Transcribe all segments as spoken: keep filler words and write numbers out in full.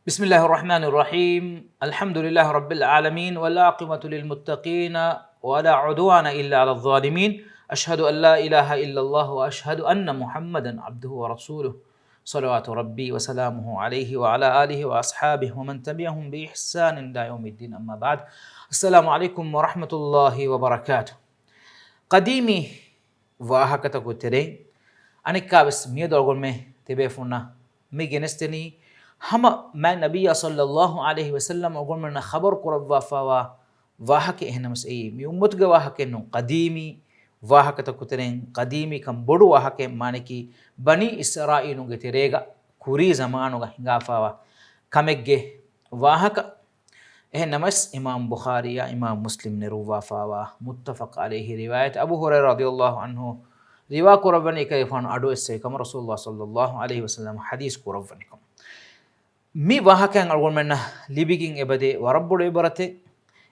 بسم الله الرحمن الرحيم. الحمد لله رب العالمين، والعاقبة للمتقين، ولا عدوان إلا على الظالمين. أشهد أن لا إله إلا الله، وأشهد أن محمدا عبده ورسوله. صلوات ربي وسلامه عليه وعلى آله وأصحابه ومن تبعهم بإحسان إلى يوم الدين. أما بعد. السلام عليكم ورحمة الله وبركاته. ޤަދީމީ ވާހަކަތަކުގެ ތެރެއިން އަނެއްކާވެސް މިއަދު އަޅުގަނޑުމެން ތިބޭފުންނަށް މި ގެނެސްދެނީ ހަމަ މާތް ނަބިއްޔާ ޞައްލައްލާހު ޢަލައިހި ވަސައްލަމް އަޅުގަނޑުމެންނަށް ޚަބަރު ކުރައްވާފައިވާ ވާހަކަ. އެހެންނަމަވެސް އެއީ މި އުއްމަތުގެ ވާހަކައެއް ނޫން. ޤަދީމީ ވާހަކަތަކުގެ ތެރެއިން ޤަދީމީކަން ބޮޑު ވާހަކައެއް، މާނައަކީ ބަނީ އިސްރާއީލުންގެ ތެރޭގަ ކުރީ ޒަމާނުގަ ހިނގާފައިވާ ކަމެއްގެ ވާހަކަ. އެހެންނަމަވެސް އިމާމް ބުޚާރީއާ އިމާމް މުސްލިމް ނެރުއްވާފައިވާ މުއްތަފަޤް ޢަލައިހި ރިވާޔަތް، އަބޫ ހުރައިރާ ރަޟިޔައްލާހު ޢަންހު ރިވާ ކުރައްވަނީ އެކަލޭގެފާނު އަޑުއެއްސެވި ކަމަށް، ރަސޫލުﷲ ޞައްލައްލާހު ޢަލައިހި ވަސައްލަމް ޙަދީޘް ކުރައްވަނިކަމަށް. މި ވާހަކައިން އަޅުގަނޑުމެންނަށް ލިބިގެން އެބަދޭ ވަރަށް ބޮޑު ޢިބްރަތެއް.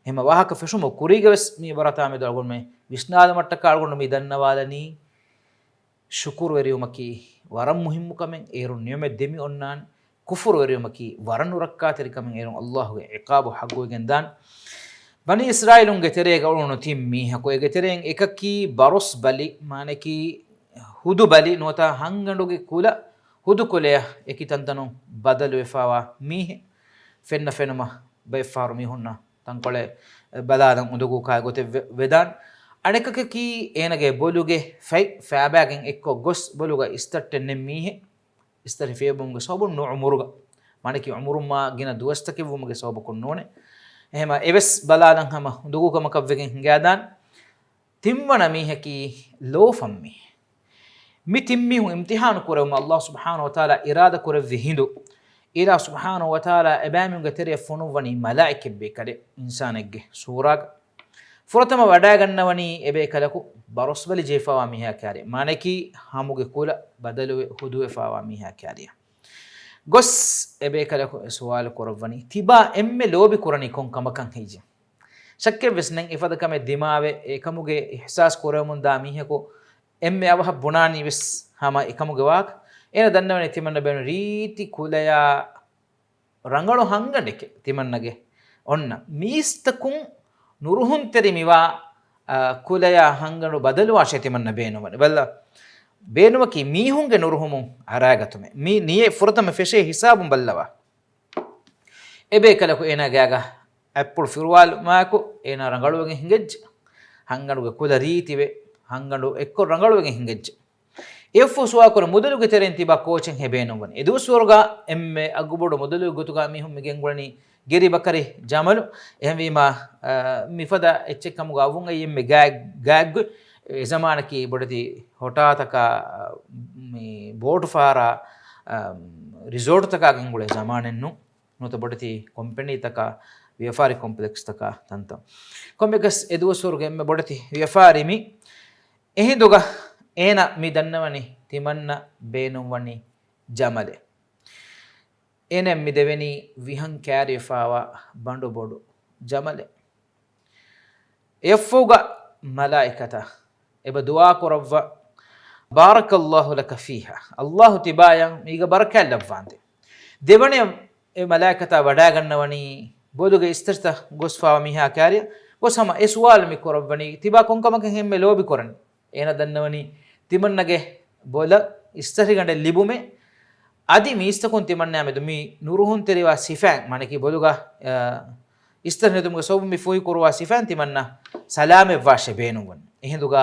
އެހެންމަ ވާހަކަ ފެށުމުގެ ކުރީގަވެސް މި ޢިބްރަތާ މެދު އަޅުގަނޑުމެން ވިސްނާލުމަށްޓަކާ އަޅުގަނޑު މި ދަންނަވާލަނީ، ޝުކުރުވެރިވުމަކީ ވަރަށް މުހިއްމު ކަމެއް، އޭރުން ނިޢުމަތް ދެމި އޮންނާނެ. ކުފުރުވެރިވުމަކީ ވަރަށް ނުރައްކާތެރި ކަމެއް، އޭރުން ﷲ ގެ ޢިޤާބު ޙައްޤުވެގެން ދާނެ. ބަނީ އިސްރާއީލުންގެ ތެރޭގަ އުޅުނު ތިން މީހަކު. އޭގެ ތެރެއިން އެކަކީ ބަރޮސް ބަލި، މާނައަކީ ހުދު ބަލި ނުވަތަ ހަންގަނޑުގެ ކުލަ، ހުދު ކުލަޔަށް އެކި ތަންތަނުން ބަދަލުވެފައިވާ މީހެއް. ފެންނަ ފެނުމަށް ބައެއްފަހަރު މީހުންނަށް ތަންކޮޅެއް ބަލާލަން އުނދަގޫ ކާ ގޮތެއް ވެ-، ވެދާނެ. އަނެކަކަކީ އޭނަގެ ބޮލުގެ ފަތް ފައިބާގެން އެއްކޮށް ގޮސް ބޮލުގަ އިސްތައްޓެއް ނެތް މީހެއް. އިސްތަށި ފޭބުމުގެ ސަބަބުން ނޫން ޢުމުރުގަ. މާނައަކީ ޢުމުރުން މާ ގިނަ ދުވަސްތަކެއް ވުމުގެ ސަބަބަކުން ނޫނޭ. އެހެންމަ އެވެސް ބަލާލަން ހަމަ އުނދަގޫ ކަމަކަށް ވެގެން ހިނގާދާނެ. ތިންވަނަ މީހަކީ ލޯފަން މީހެއް. މި ތިން މީހުން އިމްތިޙާނު ކުރެވުމަށް ﷲ ސުބްޙާނަހޫ ވަތަޢާލާ އިރާދަ ކުރެއްވި ހިނދު، އިލާހު ސުބްޙާނަހޫ ވަތަޢާލާ އެބައިމީހުންގެ ތެރެއަށް ފޮނުއްވަނީ މަލާއިކަތް ބޭކަލެއް އިންސާނެއްގެ ސޫރާގަ. ފުރަތަމަ ވަޑައިގަންނަވަނީ އެބޭކަލަކު ބަރޮސްބަލި ޖެހިފައިވާ މީހާ ކާރި. މާނައަކީ ހަމުގެ ކުލަ ބަދަލުވެ ހުދުވެފައިވާ މީހާ ކާރިއަށް. ގޮސް އެބޭކަލަކު އެ ސުވާލު ކުރައްވަނީ، ތިބާ އެންމެ ލޯބި ކުރަނީ ކޮން ކަމަކަށް ހެއްޔެވެ؟ ޝައްކެއްވެސް ނެތް އެފަދަ ކަމެއް ދިމާވެ، އެކަމުގެ އިޙްސާސް ކުރެވެމުންދާ މީހަކު އެންމެ އަވަހަށް ބުނާނީ ވެސް ހަމަ އެކަމުގެ ވާހަކަ. އޭނަ ދަންނަވަނީ ތިމަންނަ ބޭނުން ރީތި ކުލަޔާ ރަނގަޅު ހަންގަނޑެކޭ ތިމަންނަގެ އޮންނަ. މީސްތަކުން ނުރުހުންތެރި މިވާ، އާ، ކުލަޔާ ހަންގަނޑު ބަދަލުވާށޭ ތިމަންނަ ބޭނުންވަނީ. ބައްލަ، ބޭނުމަކީ މީހުންގެ ނުރުހުމުން އަރާގަތުމޭ. މީ ނިޔަތް ފުރަތަމަ ފެށޭ ހިސާބުން ބައްލަވާ. އެބޭކަލަކު އޭނާ ގާގަ އަތްޕުޅު ފިރުވާލުމާއެކު އޭނާ ރަނގަޅުވެގެން ހިނގައްޖެ. ހަންގަނޑުގެ ކުލަ ރީތިވެ، ހަންގަނޑު އެއްކޮށް ރަނގަޅުވެގެން ހިނގައްޖެ. އެއަށްފަހު ސުވާލު ކުރޭ، މުދަލުގެ ތެރެއިން ތިބާ ކޯޗެއްހޭ ބޭނުންވަނީ؟ އެ ދުވަސްވަރުގަ އެންމެ އަގުބޮޑު މުދަލުގެ ގޮތުގަ މީހުން މި ގެންގުޅެނީ ގެރި ބަކަރި ޖަމަލު. އެހެންވީމާ، އަ، މިފަދަ އެއްޗެއް ކަމުގަ އަވުން އެއީ އެންމެ ގާތް، ގާތްގޮތް. އެ ޒަމާނަކީ ބޮޑެތި ހޮޓާތަކާ، މި ބޯޓު ފަހަރާ، އަ، ރިސޯޓުތަކާ ގެންގުޅޭ ޒަމާނެއް ނޫން. ނުވަތަ ބޮޑެތި ކޮމްޕެނީތަކާ، ވިޔަފާރި ކޮމްޕްލެކްސްތަކާ ތަންތަން. ކޮންމެއަކަސް އެ ދުވަސްވަރުގެ އެންމެ ބޮޑެތި ވިޔަފާރި މި. އެހިނދުގަ އޭނަ މި ދަންނަވަނީ ތިމަންނަ ބޭނުންވަނީ ޖަމަލެއް. އޭނަ މި ދެވެނީ ވިހަން ކާރިވެފައިވާ ބަނޑު ބޮޑު ޖަމަލެއް. އެއަށްފަހުގަ މަލާއިކަތަށް އެބަ ދުޢާ ކުރައްވާ، بارك الله لك فيها. ﷲ ތިބާޔަށް މީގަ ބަރަކާތް ލައްވާނދޭ. ދެވަނަޔަށް އެ މަލާއިކަތާ ވަޑައިގަންނަވަނީ ބޮލުގެ އިސްތަށިތައް ގޮސްފައިވާ މީހާ ކާރިއަށް ގޮސް ހަމަ އެ ސުވާލު މި ކުރައްވަނީ، ތިބާ ކޮންކަމަކަށް އެންމެ ލޯބި ކުރަނީ؟ އޭނަ ދަންނަވަނީ ތިމަންނަގެ ބޮލަށް އިސްތަށިގަނޑެއް ލިބުމޭ. އަދި މީސްތަކުން ތިމަންނާ މެދު މި ނުރުހުންތެރިވާ ސިފައިން، މާނައަކީ ބޮލުގަ، އަ، އިސްތަށި ނެތުމުގެ ސަބަބުން މި ފޫހި ކުރުވާ ސިފައިން ތިމަންނަ ސަލާމަތްވާށޭ ބޭނުންވަން. އެހިނދުގަ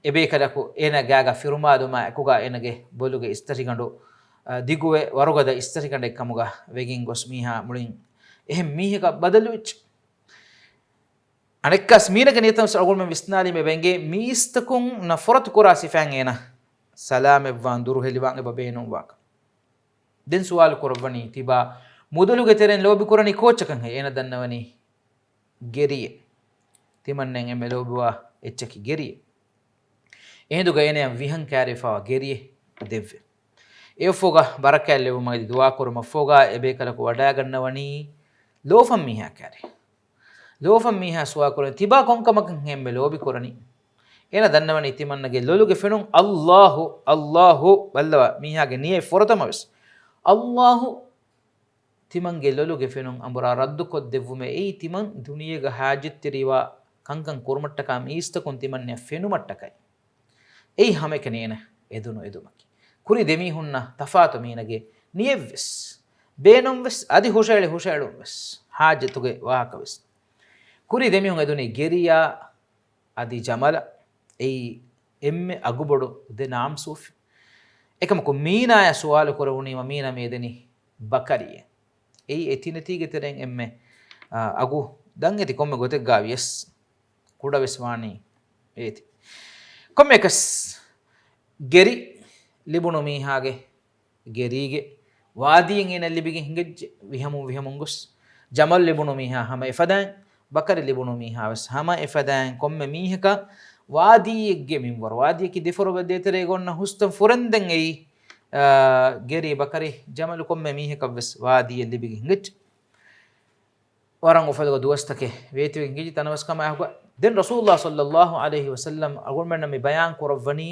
އެބޭކަލަކު އޭނަ ގާގަ ފިރުމާލުމާ އެކުގަ އޭނަގެ ބޮލުގެ އިސްތަށިގަނޑު، އަ، ދިގުވެ ވަރުގަދަ އިސްތަށިގަނޑެއް ކަމުގަ ވެގެން ގޮސް މީހާ މުޅިން އެހެން މީހަކަށް ބަދަލުވެއްޖެ. އަނެއްކާސް މީނަގެ ނިޔަތަށް އަޅުގަނޑުމެން ވިސްނާލީމޭ އެބަ އެނގޭ މީސްތަކުން ނަފްރަތު ކުރާ ސިފައިން އޭނަ ސަލާމަތްވާން ދުރުހެލިވާން އެބަ ބޭނުންވާކަން. ދެން ސުވާލު ކުރައްވަނީ ތިބާ މުދަލުގެ ތެރެއިން ލޯބި ކުރަނީ ކޯއްޗަކަށްހޭ؟ އޭނަ ދަންނަވަނީ ގެރިއެއް. ތިމަންނައަށް އެންމެ ލޯބިވާ އެއްޗަކީ ގެރިއެއް. އެހިނދުގަ އޭނަޔަށް ވިހަން ކާރިވެފައިވާ ގެރިއެއް ދެއްވި. އެއަށްފަހުގަ ބަރަކާތް ލެއްވުމަށް އަދި ދުޢާ ކުރުމަށްފަހުގަ އެބޭކަލަކު ވަޑައިގަންނަވަނީ ލޯފަން މީހާ ކާރި. ލޯފަން މީހާ ސުވާލު ކުރަނީ، ތިބާ ކޮންކަމަކަށް އެންމެ ލޯބި ކުރަނީ؟ އޭނަ ދަންނަވަނީ ތިމަންނަގެ ލޮލުގެ ފެނުން ﷲ، ﷲ، ބައްލަވާ މީހާގެ ނިޔަތް ފުރަތަމަވެސް ﷲ ތިމަންގެ ލޮލުގެ ފެނުން އަނބުރާ ރައްދުކޮށްދެއްވުމެއް އެއީ ތިމަން ދުނިޔޭގަ ހާޖަތްތެރިވާ ކަންކަން ކުރުމަށްޓަކާ މީސްތަކުން ތިމަންނައަށް ފެނުމަށްޓަކައި. އެއީ ހަމައެކަނި އޭނަ އެދުނު އެދުމަކީ. ކުރި ދެމީހުންނަށް ތަފާތު މީނަގެ ނިޔަތްވެސް، ބޭނުންވެސް، އަދި ހުށައެޅި ހުށައެޅުންވެސް، ހާޖަތުގެ ވާހަކަވެސް. ކުރި ދެމީހުން އެދުނީ ގެރިއާ އަދި ޖަމަލަށް. އެއީ އެންމެ އަގުބޮޑު ދެ ނާމްސޫފި. އެކަމަކު މީނާޔާ ސުވާލު ކުރެވުނީމަ މީނާ މިއެދެނީ ބަކަރިއޭ. އެއީ އެ ތިނެތީގެ ތެރެއިން އެންމެ، އާ، އަގު ދަށް އެތި ކޮންމެ ގޮތެއްގާ ވިޔަސް ކުޑަވެސް ވާނީ އޭތި. ކޮންމެއަކަސް ގެރި ލިބުނު މީހާގެ ގެރީގެ ވާދީއެއް އޭނަ ލިބިގެން ހިނގައްޖެ ވިހަމުން ވިހަމުން ގޮސް. ޖަމަލް ލިބުނު މީހާ ހަމަ އެފަދައިން، ބަކަރި ލިބުނު މީހާވެސް ހަމަ އެފަދައިން. ކޮންމެ މީހަކަށް ވާދީއެއްގެ މިންވަރު، ވާދީއަކީ ދެފަރުބައި ދޭތެރޭގަ އޮންނަ ހުސްތަން ފުރެންދެން އެއީ، އާ، ގެރީ ބަކަރި ޖަމަލު ކޮންމެ މީހަކަށްވެސް ވާދީއެއް ލިބިގެން ހިނގައްޖެ. ވަރަށް އުފަލުގަ ދުވަސްތަކެއް ވޭތިވެގެން ހިނގިއްޖެ ތަނަވަސްކަމާ އެކުގަ. ދެން ރަސޫލުﷲ ޞައްލައްލާހު ޢަލައިހި ވަސައްލަމް އަޅުގަނޑުމެންނަށް މި ބަޔާން ކުރައްވަނީ،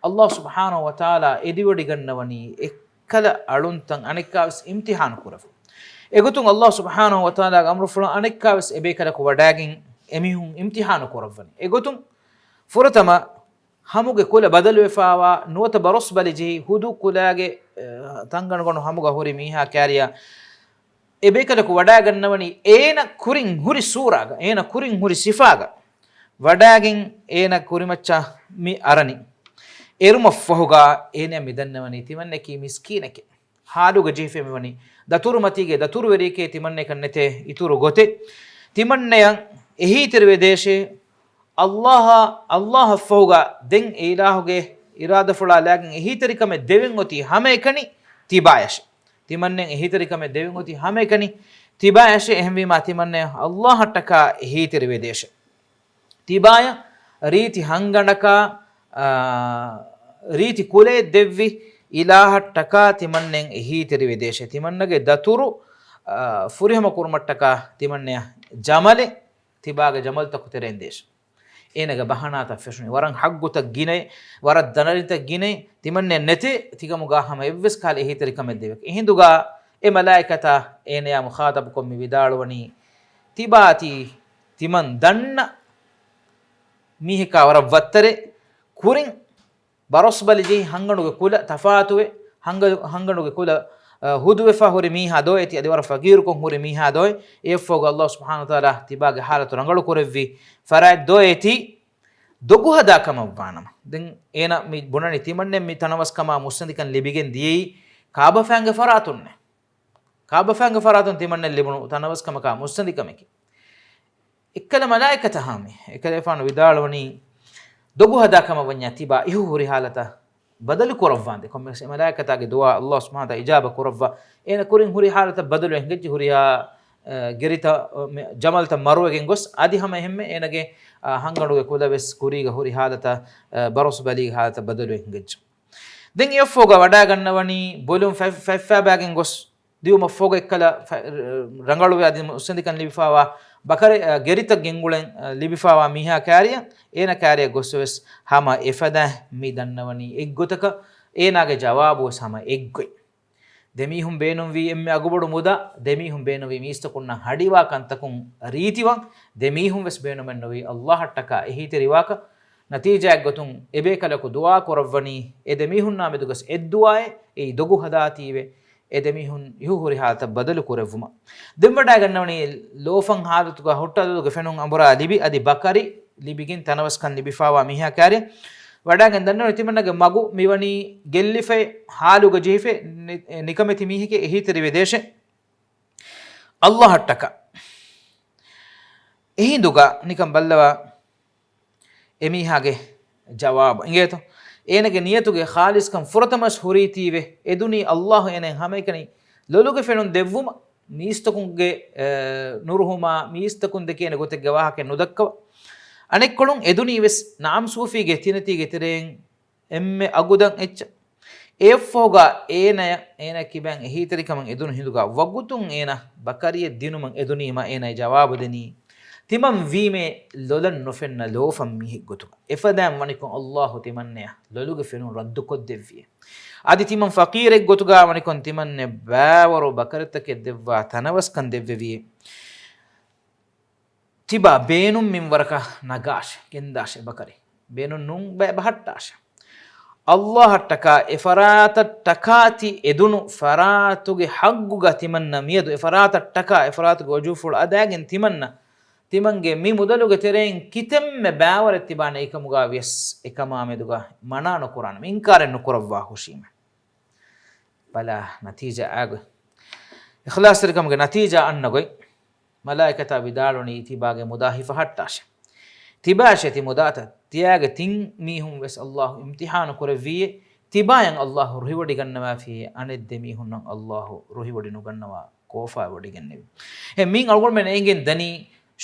ﷲ ސުބްޙާނަހު ވަތަޢާލާ އެދިވޮޑިގަންނަވަނީ އެއްކަލަ އަޅުންތައް އަނެއްކާވެސް އިމްތިޙާނު ކުރެވުން. އެގޮތުން ﷲ ސުބްޙާނަހު ވަތަޢާލާގެ އަމުރުފުޅަށް އަނެއްކާވެސް އެބޭކަލަކު ވަޑާގެން އެމީހުން އިމްތިޙާނު ކުރައްވަނީ. އެގޮތުން ފުރަތަމަ ހަމުގެ ކުލަ ބަދަލުވެފާވާ ނުވަތަ ބަރޮސް ބަލި ޖެހި ހުދު ކުލާގެ، އަ، ތަންގަނޑުގަނޑު ހަމުގަ ހުރި މީހާ ކާރިޔާ އެބޭކަލަކު ވަޑާގަންނަވަނީ އޭނަ ކުރިން ހުރި ސޫރާގަ، އޭނަ ކުރިން ހުރި ސިފާގަ ވަޑާގެން އޭނަ ކުރިމައްޗަށް މި އަރަނީ. އެރުމަށް ފަހުގަ އޭނަ މި ދަންނަވަނީ ތިމަންނައަކީ މިސްކީނެކޭ. ހާލުގަ ޖެހިފައި މިވަނީ ދަތުރުމަތީގެ ދަތުރުވެރިއެކޭ. ތިމަންނައަކަށް ނެތޭ އިތުރު ގޮތެއް. ތިމަންނައަށް އެހީތެރިވެދޭށޭ. ﷲ، ﷲ އަށްފަހުގަ ދެން އެ އިލާހުގެ އިރާދަފުޅާ ލާގެން އެހީތެރިކަމެއް ދެވެން އޮތީ ހަމައެކަނި ތިބާޔަށޭ. ތިމަންނައަށް އެހީތެރިކަމެއް ދެވެން އޮތީ ހަމައެކަނި ތިބާޔަށޭ. އެހެންވީމާ ތިމަންނައަށް ﷲ އަށްޓަކާ އެހީތެރިވެދޭށޭ. ތިބާޔަށް ރީތި ހަންގަނޑަކާ، އާ، ރީތި ކުލައެއް ދެއްވި އިލާހަށްޓަކާ ތިމަންނައަށް އެހީތެރިވެދޭށޭ. ތިމަންނަގެ ދަތުރު، އާ، ފުރިހަމަ ކުރުމަށްޓަކާ ތިމަންނައަށް ޖަމަލެއް ތިބާގެ ޖަމަލުތަކު ތެރެއިން ދޭށޭ. އޭނަގެ ބަހަނާތައް ފެށުނީ. ވަރަށް ޙައްޤުތައް ގިނައޭ، ވަރަށް ދަނަރިތައް ގިނައޭ، ތިމަންނެއް ނެތޭ ތިކަމުގަ ހަމަ އެއްވެސް ކަހަލަ އެހީތެރިކަމެއް ދެވޭކަށް. އެހިނދުގަ އެ މަލާއިކަތާ އޭނަޔާ މުޚާޠަބުކޮށް މި ވިދާޅުވަނީ، ތިބާތީ ތިމަން ދަންނަ މީހަކާ ވަރަށް ވައްތަރޭ. ކުރިން ބަރޮސް ބަލި ޖެހި ހަންގަނޑުގެ ކުލަ ތަފާތުވެ، ހަންގަ-، ހަންގަނޑުގެ ކުލަ، އަ، ހުދުވެފަ ހުރި މީހާ ދޯ އޭތި އަދި ވަރަށް ފަގީރުކޮށް ހުރި މީހާ ދޯ އޭ؟ އެއަށްފަހުގަ ﷲ ސުބްޙާނަހު ވަތަޢާލާ ތިބާގެ ޙާލަތު ރަނގަޅު ކުރެއްވި ފަރާތް ދޯ އޭތި ދޮގު ހަދާ ކަމަށް ވާނަމަ. ދެން އޭނަ މި ބުނަނީ ތިމަންނެ މި ތަނަވަސްކަމާ މުއްސަނދިކަން ލިބިގެން ދިޔައީ ކާބަފައިންގެ ފަރާތުންނޭ. ކާބަފައިންގެ ފަރާތުން ތިމަންނަ ލިބުނު ތަނަވަސްކަމަކާ މުއްސަނދިކަމެކޭ. އެއްކަލަ މަލާއިކަތަށް ހާމި، އެކަލޭފާނު ވިދާޅުވަނީ، ދޮގު ހަދާ ކަމަށް ވަންޏާ ތިބާ އިހު ހުރި ހާލަތަށް ބަދަލު ކުރައްވާނދޭ. ކޮންމެސް އެ މަލާއިކަތާގެ ދުޢާ ﷲ ސުބްޙާނަހު ވަތަޢާލާ އިޖާބަ ކުރައްވާ. އޭނަ ކުރިން ހުރި ހާލަތަށް ބަދަލު އެނގެއްޖެ ހުރިހާ، އަ، ގެރިތައް، މެ-، ޖަމަލްތައް މަރުވެގެން ގޮސް، އަދި ހަމަ އެހެންމެ އޭނަގެ، އަ، ހަންގަނޑުގެ ކުލަވެސް ކުރީގަ ހުރި ހާލަތަށް، އަ، ބަރޮސް ބަލީގެ ހާލަތަށް ބަދަލު އެނގެއްޖެ. ދެން އެއަށްފަހުގަ ވަޑާގަންނަވަނީ ބޮލުން ފަތް-، ފަތްފާބާގެން ގޮސް ދިއުމަށްފަހުގަ އެއްކަލަ ފަ-، ރަނގަޅުވެ އަދި މުއްސަނދިކަން ލިބިފާވާ ބަކަރެ-، އަ، ގެރިތައް ގެންގުޅެން، އަ، ލިބިފާވާ މީހާ ކާރިޔަށް އޭނަ ކާރިޔަށް ގޮސްވެސް ހަމަ އެފަދަ މި ދަންނަވަނީ އެއްގޮތަކަށް އޭނާގެ ޖަވާބުވެސް ހަމަ އެއްގޮތް. ދެމީހުން ބޭނުންވީ އެންމެ އަގުބޮޑު މުދާ، ދެމީހުން ބޭނުންވީ މީސްތަކުންނަށް ހަޑިވާ ކަންތަކުން ރީތިވަން، ދެމީހުން ވެސް ބޭނުމެއްނުވީ ﷲ އަށްޓަކާ އެހީތެރިވާކަށް. ނަތީޖާއެއްގޮތުން އެބޭކަލަކު ދުޢާ ކުރައްވަނީ އެ ދެމީހުންނާ މެދުގަސް އެއްދުޢާއެއް، އެއީ ދޮގު ހަދާތީވެ، އެ ދެމީހުން އިހު ހުރި ހާލަތަށް ބަދަލު ކުރެއްވުމަށް. ދެން ވަޑާގަންނަވަނީ ލޯފަން ހާލަތުގަ ހުއްޓަދަދުގެ ފެނުން އަނބުރާ ލިބި، އަދި ބަކަރި ލިބިގެން ތަނަވަސްކަން ލިބިފާވާ މީހާ ކާރި ވަޑާގެން ދަންނަވަނީ ތިމަންނަގެ މަގު މިވަނީ ގެއްލިފައި، ހާލުގަ ޖެހިފައި، ނި-، ނިކަމެތި މީހެކޭ އެހީތެރިވެދޭށޭ. ﷲ އަށްޓަކާ. އެހިނދުގަ ނިކަން ބައްލަވާ އެމީހާގެ ޖަވާބު އިނގޭތޯ؟ އޭނަގެ ނިޔަތުގެ ޚާލިޞްކަން ފުރަތަމަސް ހުރީތީވެ، އެދުނީ ﷲ އޭނައަށް ހަމައެކަނި ލޮލުގެ ފެނުން ދެއްވުމަށް، މީސްތަކުންގެ، އެ، ނުރުހުމާ، މީސްތަކުން ދެކޭނެ ގޮތެއްގެ ވާހަކަ ނުދައްކަވަ. އަނެއްކޮޅުން އެދުނީ ވެސް ނާމްސޫފީގެ ތިނެތީގެ ތެރެއިން އެންމެ އަގުދަށް އެއްޗެއް. އެއަށްފަހުގަ އޭނަޔަށް، އޭނަ ކިބައިން އެހީތެރިކަމަށް އެދުނު ހިނދުގަ ވަގުތުން އޭނަ ބަކަރިއެއް ދިނުމަށް އެދުނީމަ އޭނަ ޖަވާބު ދެނީ، ތިމަން ވީމޭ ލޮލަށް ނުފެންނަ ލޯފަން މީހެއް ގޮތުގަ. އެފަދައިން ވަނިކޮށް އައްލާހު ތިމަންނަޔަށް ލޮލުގެ ފެނުން ރައްދުކޮށްދެއްވިއޭ. އަދި ތިމަން ފަޤީރެއް ގޮތުގަ ވަނިކޮށް ތިމަންނަ ބާވަރު ބަކަރިތަކެއް ދެއްވާ ތަނަވަސްކަން ދެއްވެވިއޭ. ތިބާ ބޭނުން މިންވަރަކަށް ނަގާށެ، ގެންދާށެ ބަކަރި. ބޭނުން ނޫން ބައި ބަހައްޓާށެ. އައްލާހަށްޓަކާ އެފަރާތަށްޓަކާ ތި އެދުނު ފަރާތުގެ ހައްގުގަ ތިމަންނަ މިއަދު އެފަރާތަށްޓަކާ އެފަރާތުގެ އުޖޫފުޅު އަދާގެން ތިމަންނަ ތިމަންގެ މި މުދަލުގެ ތެރެއިން ކިތަންމެ ބާވަރެއް ތިބާނެ އެކަމުގަ ވިޔަސް އެކަމާ މެދުގަ މަނާ ނުކުރާނަމޭ، އިންކާރެއް ނުކުރައްވާ ހުށީމޭ. ބަލާ ނަތީޖާ އާގޮތް. އިޚްލާޞްތެރިކަމުގެ ނަތީޖާ އަންނަ ގޮތް. މަލާއިކަތާ ވިދާޅުވަނީ ތިބާގެ މުދާ ހިފަހައްޓާށެ. ތިބާށޭ ތި މުދާތައް ތިޔާގެ ތިން މީހުން ވެސް އައްލާހު އިމްތިޙާނު ކުރެއްވީއޭ. ތިބާޔަށް އައްލާހު ރުހިވޮޑިގަންނަވާފިއޭ، އަނެއް ދެ މީހުންނަށް އައްލާހު ރުހިވޮޑި ނުގަންނަވާ ކޯފާވޮޑިގެންނެވި. އެ މިން އަޅުގަނޑުމެން އެނގެން ދަނީ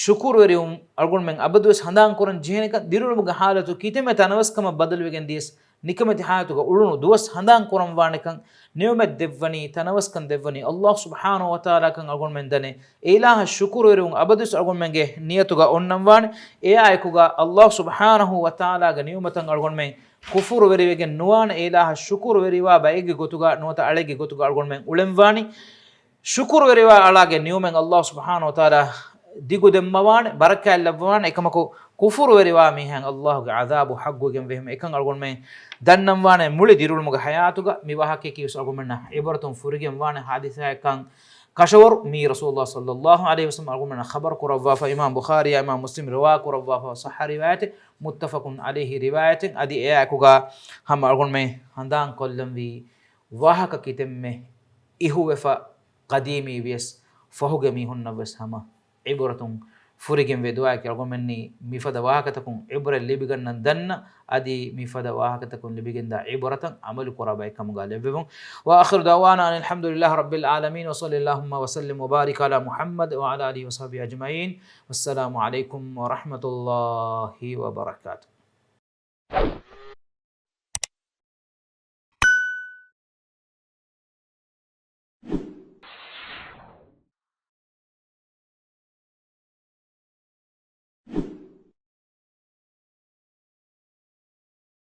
ޝުކުރުވެރިވުން އަޅުގަނޑުމެން އަބަދުވެސް ހަނދާން ކުރަން ޖެހޭނެކަން، ދިރިއުޅުމުގެ ހާލަތު ކިތަންމެ ތަނަވަސްކަމަށް ބަދަލުވެގެން ދިޔަސް، ނިކަމެތި ހާލަތުގަ އުޅުނު ދުވަސް ހަނދާން ކުރަން ވާނެކަން، ނިޢުމަތް ދެއްވަނީ، ތަނަވަސްކަން ދެއްވަނީ އައްލާހު ސުބްޙާނަހު ވަތަޢާލާ ކަން އަޅުގަނޑުމެން ދަނޭ. އެ އިލާހަށް ޝުކުރުވެރިވުން އަބަދުވެސް އަޅުގަނޑުމެންގެ ނިޔަތުގަ އޮންނަން ވާނެ. އެއާއެކުގަ އައްލާހު ސުބްޙާނަހު ވަތަޢާލާގެ ނިޢުމަތަށް އަޅުގަނޑުމެން ކުފުރުވެރިވެގެން ނުވާނެ. އެ އިލާހަށް ޝުކުރުވެރިވާ ބައެއްގެ ގޮތުގަ ނުވަތަ އަޅެއްގެ ގޮތުގަ އަޅުގަނޑުމެން އުޅެން ވާނީ. ޝުކުރުވެރިވާ އަޅާގެ ނިޢުމަތް އައްލާހު ސުބްޙާނަހު ވަތަޢާލާ ދިގުދެއްވަވާނެ، ބަރަކާތް ލައްވަވާނެ. އެކަމަކު، ކުފުރުވެރިވާ މީހާއަށް އައްލާހުގެ ޢަޛާބު ޙައްޤުވެގެން ވެހެމެ. އެކަން އަޅުގަނޑުމެން ދަންނަންވާނެ. މުޅި ދިރިއުޅުމުގެ ޙަޔާތުގަ މި ވާހަކައަކީ ވެސް އަޅުގަނޑުމެންނަށް ޢިބްރަތުން ފުރިގެންވާނެ ޙާދިސާއެއްކަން ކަށަވަރު މީ ރަސޫލުﷲ ޞައްލަﷲު ޢަލައިހި ވަސައްލަމަ އަޅުގަނޑުމެންނަށް ޚަބަރު ކުރައްވާފަ، އިމާމް ބުޚާރީއާ އިމާމް މުސްލިމް ރިވާ ކުރައްވާފަ، ޞައްޙަ ރިވާޔަތެއް، މުއްތަފަޤުން ޢަލައިހި ރިވާޔަތެއް. އަދި އެއާއެކުގަ ހަމަ އަޅުގަނޑުމެން ހަނދާން ކޮށްލަންވީ ވާހަކަ ކިތަންމެ އިހުވެފަ ޤަދީމީ ވިޔަސް ފަހުގެ މީހުންނަށް ވެސް ހަމަ ޢިބްރަތުން ފުރިގެންވޭ. ދުޢާއަކީ އަޅުގަނޑުމެންނީ މިފަދަ ވާހަކަތަކުން ޢިބްރަތް ލިބިގަންނަން ދަންނަ، އަދި މިފަދަ ވާހަކަތަކުން ލިބިގެންދާ ޢިބްރަތަށް ޢަމަލު ކުރާ ބައެއް ކަމުގަ ލެއްވެވުން. وآخر دعوانا أن الحمد لله رب العالمين وصل اللهم وسلم وبارك على محمد وعلى آله وصحبه أجمعين. والسلام عليكم ورحمة الله وبركاته.